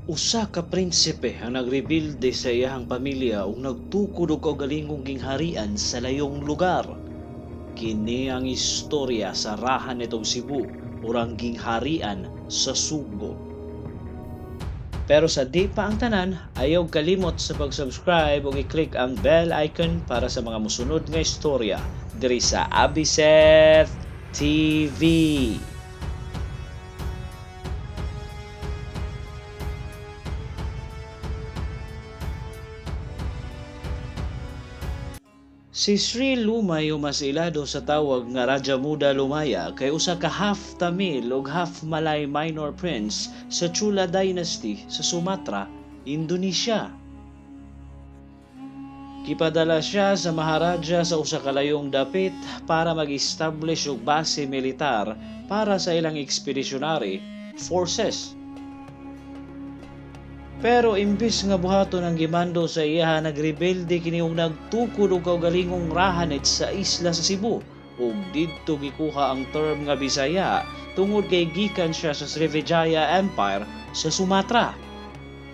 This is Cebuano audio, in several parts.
Usa ka prinsipe ang nagrebelde sa iyahang pamilya ug nagtukod og kaugalingong gingharian sa layong lugar. Kini ang istorya sa rahan nitong Cebu ug ang gingharian sa Sugbo. Pero sa di pa ang tanan, ayaw kalimot sa pag-subscribe ug i-click ang bell icon para sa mga musunod nga istorya diri sa Abiseth TV. Si Sri Lumay o mas ilado sa tawag nga Raja Muda Lumaya kay usa ka half Tamil ug half Malay minor prince sa Chula dynasty sa Sumatra, Indonesia. Gipadala siya sa Maharaja sa usa ka layong dapit para mag-establish og base militar para sa ilang expeditionary forces. Pero imbis nga buhaton ang gimando sa iyaha, nagrebelde kini og nagtukod og kaugalingong rahanit sa isla sa Cebu ug didto gikuha ang term nga Bisaya tungod kay gikan siya sa Srivijaya Empire sa Sumatra.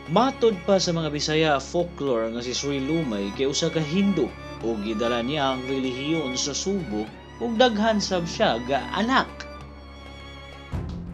Matod pa sa mga Bisaya folklore nga si Sri Lumay kay usa ka Hindu ug gidala niya ang relihiyon sa Sugbo ug daghan sab siya ga anak.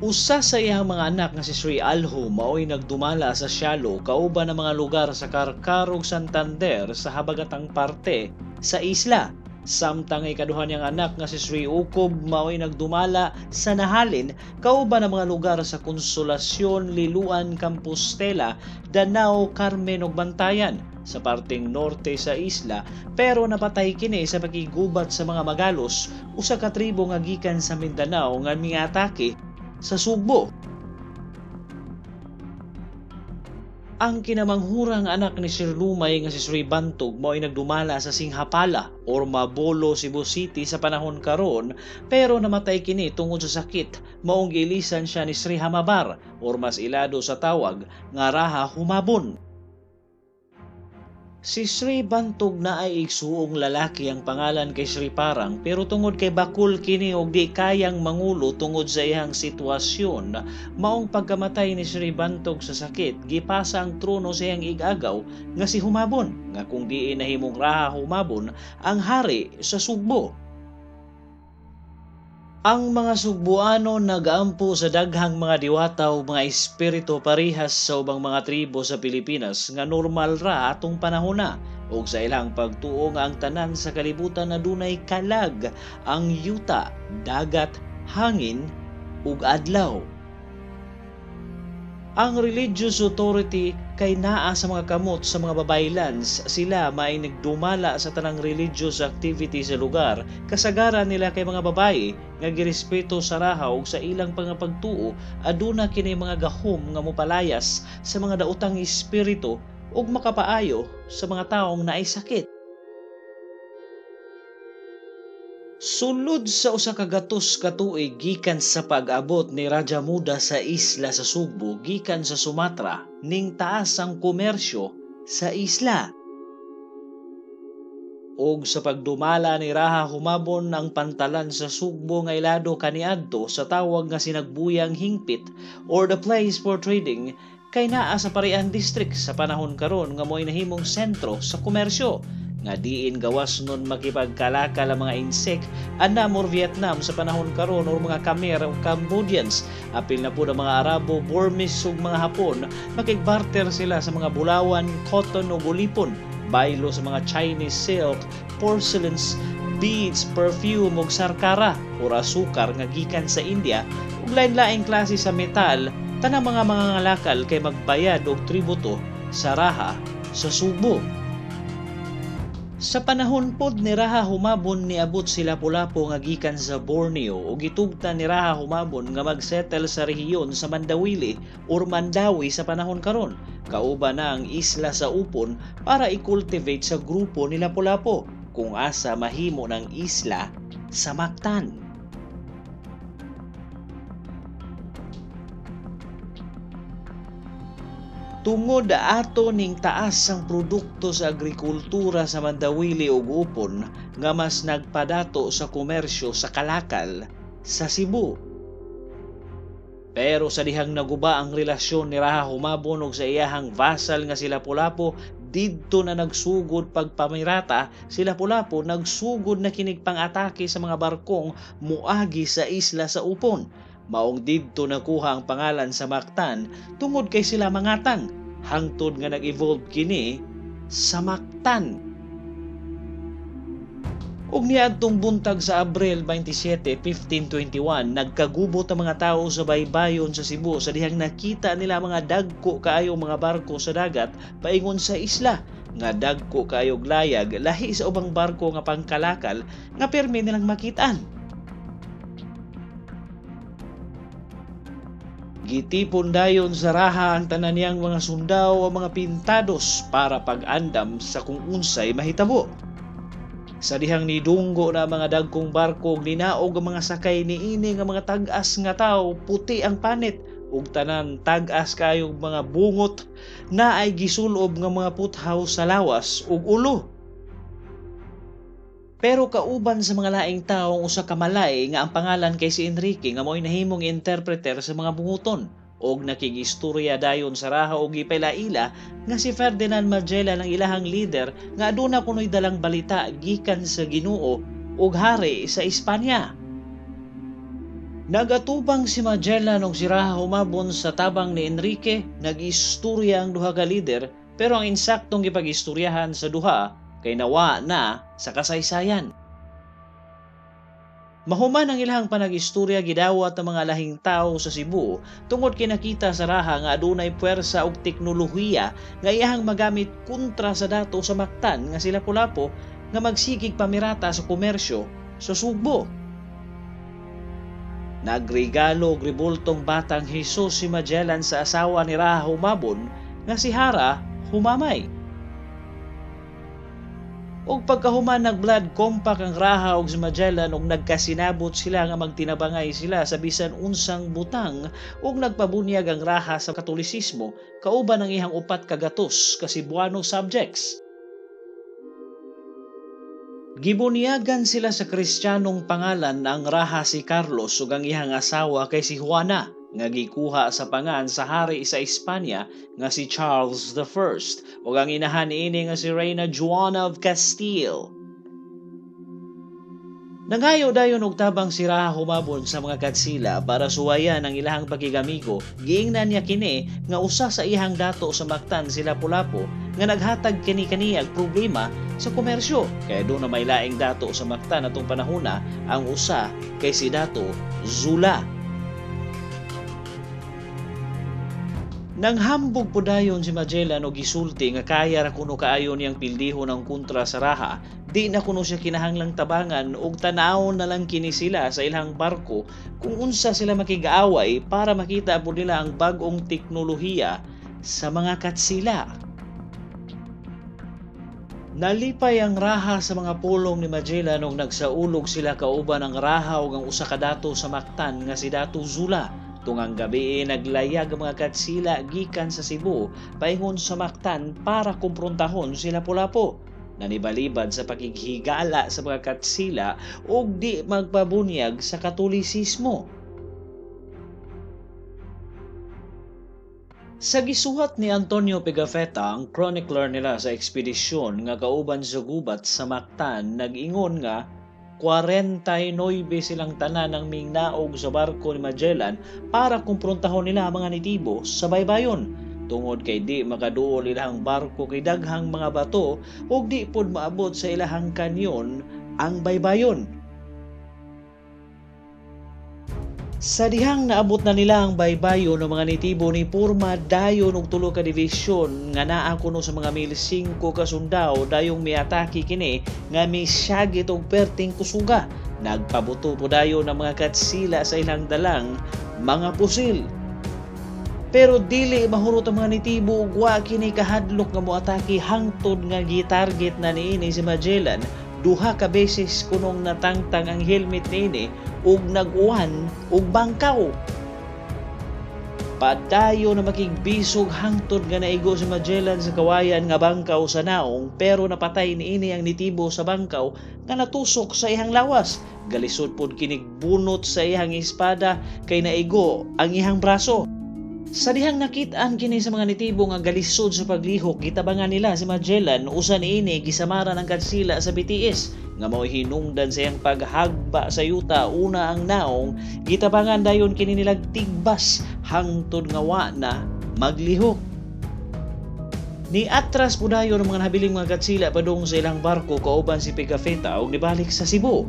Usa sa iyang mga anak nga si Sri Alho maoy nagdumala sa Sialo kauban ang mga lugar sa Carcar ug Santander sa habagatang parte sa isla. Samtang ikaduha niyang anak nga si Sri Ukob maoy nagdumala sa Nahalin kauban ang mga lugar sa Consolacion, Liluan, Compostela, Danao, Carmen ug Bantayan sa parteng norte sa isla, pero napatay kini sa pakigubat sa mga Magalos, usa ka tribo nga gikan sa Mindanao nga miatake sa Sugbo. Ang kinamanghurang anak ni Sir Lumay nga si Sri Bantog mao'y nagdumala sa Singhapala or Mabolo, Cebu City sa panahon karon, pero namatay kini tungod sa sakit, maong giilisan siya ni Sri Hamabar or mas ilado sa tawag nga Raha Humabon. Si Sri Bantog na ay igsuong lalaki ang pangalan kay Sri Parang, pero tungod kay bakul kini og di kayang mangulo tungod sa iyang sitwasyon, maong pagkamatay ni Sri Bantog sa sakit, gipasa ang trono sa iyang igagaw nga si Humabon, nga kung diin nahimong Raha Humabon ang hari sa Sugbo. Ang mga Sugbuano nagaampo sa daghang mga diwata o mga espiritu parehas sa ubang mga tribo sa Pilipinas nga normal ra atong panahona, ug sa ilang pagtuo nga ang tanan sa kalibutan adunay kalag, ang yuta, dagat, hangin ug adlaw. Ang religious authority kay naa sa mga kamot sa mga babaylans, sila maay nagdumala sa tanang religious activity sa lugar. Kasagaran nila kay mga babae nga girespeto sa raha ug sa ilang pangapagtuo aduna kini mga gahom nga mopalayas sa mga daotang espiritu ug makapaayo sa mga taong naay sakit. Sulod sa 100 ka tuig gikan sa pag-abot ni Raja Muda sa isla sa Sugbo gikan sa Sumatra, ning taas ang komersyo sa isla. Og sa pagdumala ni Raha Humabon ang pantalan sa Sugbo nga ilado kaniadto sa tawag nga sinagbuyang hingpit or the place for trading kay naa sa Parian District sa panahon karon nga mo'y nahimong sentro sa komersyo nga diin gawas nun makipagkalakal ang mga insect anam or Vietnam sa panahon karon or mga Khmer o Cambodians. Apil na po ng mga Arabo, Burmese ug mga Hapon, makigbarter sila sa mga bulawan, cotton ug ulipon, baylo sa mga Chinese silk, porcelains, beads, perfume ug sarkara or asukar nga gikan sa India ug lain-laing klase sa metal. Tanang mga mangangalakal kay magbayad og tributo sa raha sa Sugbo. Sa panahon pod ni Raha Humabon niabot si Lapu-Lapu nga gikan sa Borneo ug gitugtan ni Raha Humabon nga magsettle sa rehiyon sa Mandawili or Mandawi sa panahon karon, kauban na ang isla sa Upon para i-cultivate sa grupo ni Lapu-Lapu kung asa mahimo ng isla sa Mactan. Tungod ato ning taas ang produkto sa agrikultura sa Mandawili ug Upon nga mas nagpadato sa komersyo sa kalakal sa Cebu. Pero sa dihang naguba ang relasyon ni Raha Humabon og sa iyahang vassal nga si Lapu-Lapu, didto na nagsugod pagpamirata si Lapu-Lapu, nagsugod na kinig pang-atake sa mga barkong muagi sa isla sa Upon. Maong didto nakuha ang pangalan sa Mactan tungod kay sila mangatang, hangtod nga nag-evolve kini sa Mactan. Ug niadtong buntag sa Abril 27, 1521, nagkagubot ang mga tao sa baybayon sa Cebu sa dihang nakita nila mga dagko kaayong mga barko sa dagat paingon sa isla nga dagko kaayog layag lahi sa ubang barko nga pangkalakal nga permi nilang makitaan. Gitipon dayon sa raha ang tanan niyang mga sundao o mga pintados para pag-andam sa kung unsay mahitabo. Sa dihang nidunggo na mga dagkong barko ug ninaog ang mga sakay niini nga mga tag-as nga tawo, puti ang panit ug tanan tag-as kayog mga bungot na ay gisulob nga mga puthaw sa lawas ug ulo. Pero kauban sa mga laing tawo ang usa ka malay nga ang pangalan kay si Enrique nga mao'y nahimong interpreter sa mga bunguton og nakigistorya dayon sa raha og gipailaila nga si Ferdinand Magellan ang ilahang leader nga aduna kuno'y dalang balita gikan sa Ginoo ug hari sa Espanya. Nagatubang si Magellan ug si Raha Humabon sa tabang ni Enrique, nag-istorya ang duha ka leader, pero ang insaktong gipag-istoryahan sa duha kay nawa na sa kasaysayan. Mahuman ang ilahang panag-istorya, gidawat ang mga lahing tao sa Cebu tungod kinakita sa raha nga adunay puwersa og teknolohiya nga iyahang magamit kontra sa dato sa Mactan nga si Lapu-Lapu nga magsigig pamirata sa komersyo sa Sugbo. Nagregalo og rebultong batang Hesus si Magellan sa asawa ni Raha Humabon nga si Hara Humamay. Og pagkahuman, nag-blood compact ang Raha og si Magellan og nagkasinabot sila nga magtinabangay sila sa bisan unsang butang, ug nagpabunyag ang Raha sa Katolisismo kauban ang iyang 400 ka Cebuano subjects. Gibunyagan sila sa Kristiyanong pangalan ang Raha si Carlos ug ang iyang asawa kay si Juana nga gikuha sa pangan sa hari sa Espanya nga si Charles the First ug ang inahan niini nga si Reyna Joanna of Castile. Nangayo dayon og tabang si Raha Humabon sa mga katsila para suwayan ang ilahang pakigamigo. Giingnan niya kini nga usa sa iyang dato sa Mactan si Lapu-Lapu nga naghatag kini kaniyag problema sa komersyo. Kaya duna may laing dato sa Mactan atong panahona, ang usa kay si Dato Zula. Nanghambog po dayon si Magellan og gisulti nga kaya ra kuno kaayo niyang pildihon ang kontra sa raha, di na kuno siya kinahanglang tabangan og tan-awon na lang kini sila sa ilang barko kung unsa sila makigaaway para makita po nila ang bag-ong teknolohiya sa mga katsila. Nalipay ang raha sa mga pulong ni Magellan og nagsaulog sila kauban ang raha ug ang usa ka dato sa Mactan nga si Dato Zula. Tungang gabi naglayag ang mga katsila gikan sa Cebu paingon sa Mactan para kumprontahon si Lapu-Lapu. Nanibalibad sa pakighigala sa mga katsila ug di magpabunyag sa Katolisismo. Sa gisuhat ni Antonio Pigafetta, ang chronicler nila sa ekspedisyon nga kauban sa gubat sa Mactan, nag-ingon nga 49 silang tanan ang mingnaog sa barko ni Magellan para kumprontahon nila ang mga nitibo sa baybayon. Tungod kay di makaduol ilahang barko kay daghang mga bato ug di pod maabot sa ilahang kanyon ang baybayon. Sa dihang naabot na nila ang baybayon ng mga nitibo ni porma dayon og tulo ka divisyon nga naa kuno sa mga 1,500 ka sundao dayong miatake kini nga misyagit og perting kusuga. Nagpabuto po dayon ang mga katsila sa ilang dalang mga pusil. Pero dili mahurot ang mga nitibo ug wa kini kahadlok nga moatake hangtod nga gitarget na niini si Magellan. Duha ka beses kunong natangtang ang helmet niini ug nag-uwan og bangkaw. Padayon na makigbisog hangtod nga naigo si Magellan sa kawayan nga bangkaw sa naong, pero napatay niini ang nitibo sa bangkaw nga natusok sa iyang lawas. Galisod pod kinig bunot sa iyang espada kay naigo ang iyang braso. Sa dihang nakit-an kini sa mga nitibo nga galisod sa paglihok, gitabangan nila si Magellan, usa niini gisamaran ang katsila sa BTS nga mao'y hinungdan sa iyang paghagba sa yuta una ang naong, gitabangan dayon kini nilag tigbas hangtod nga wa na maglihok. Ni atras po dayon ang mga nabiling mga katsila padung sa ilang barko kauban si Pigafetta ug nibalik sa Cebu.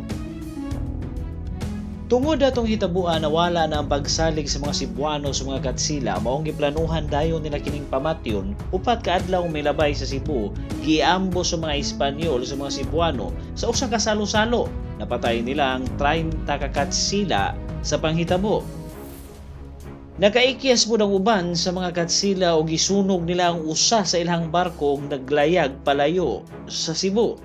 Tungod atong hitabuan, nawala na ang pagsalig sa mga Cebuano sa mga Katsila, maong giplanuhan dayon nila kining pamatyon. 4 ka adlaw milabay sa Cebu, giambo sa mga Espanyol sa mga Cebuano sa usa ka salo-salo. Napatay nila ang 30 ka Katsila sa panghitabo. Nakaikyas po ang uban sa mga Katsila og gisunog nila ang usa sa ilang barko ug naglayag palayo sa Cebu.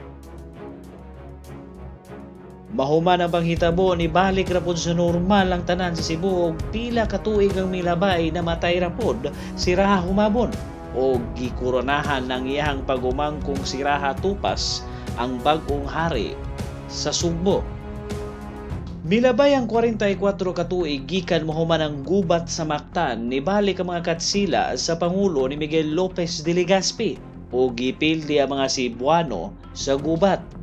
Mahuman ang panghitabo, nibalik ra pod sa normal ang tanan sa Cebu ug pila ka tuig ang milabay namatay ra pod si Raha Humabon o gikoronahan ng iyang pagumangkong si Raha Tupas ang bag-ong hari sa Sugbo. Milabay ang 44 ka tuig gikan mahuman ang gubat sa Mactan, nibalik ang mga Katsila sa pangulo ni Miguel Lopez de Legazpi o gipildi ang mga Cebuano sa gubat.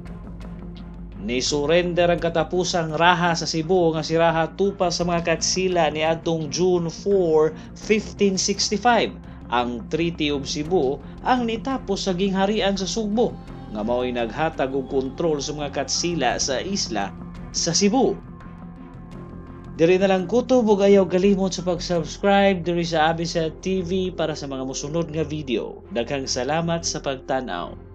Ni surrender ang katapusang raha sa Cebu nga si Raha Tupas sa mga Katsila ni adtong June 4, 1565. Ang Treaty of Cebu ang nitapos sa gingharian sa Sugbo nga mao'y naghatag og kontrol sa mga Katsila sa isla sa Cebu. Diri na lang kutob ug ayaw kalimot sa pag-subscribe diri sa Abiset TV para sa mga mosunod nga video. Daghang salamat sa pagtan-aw.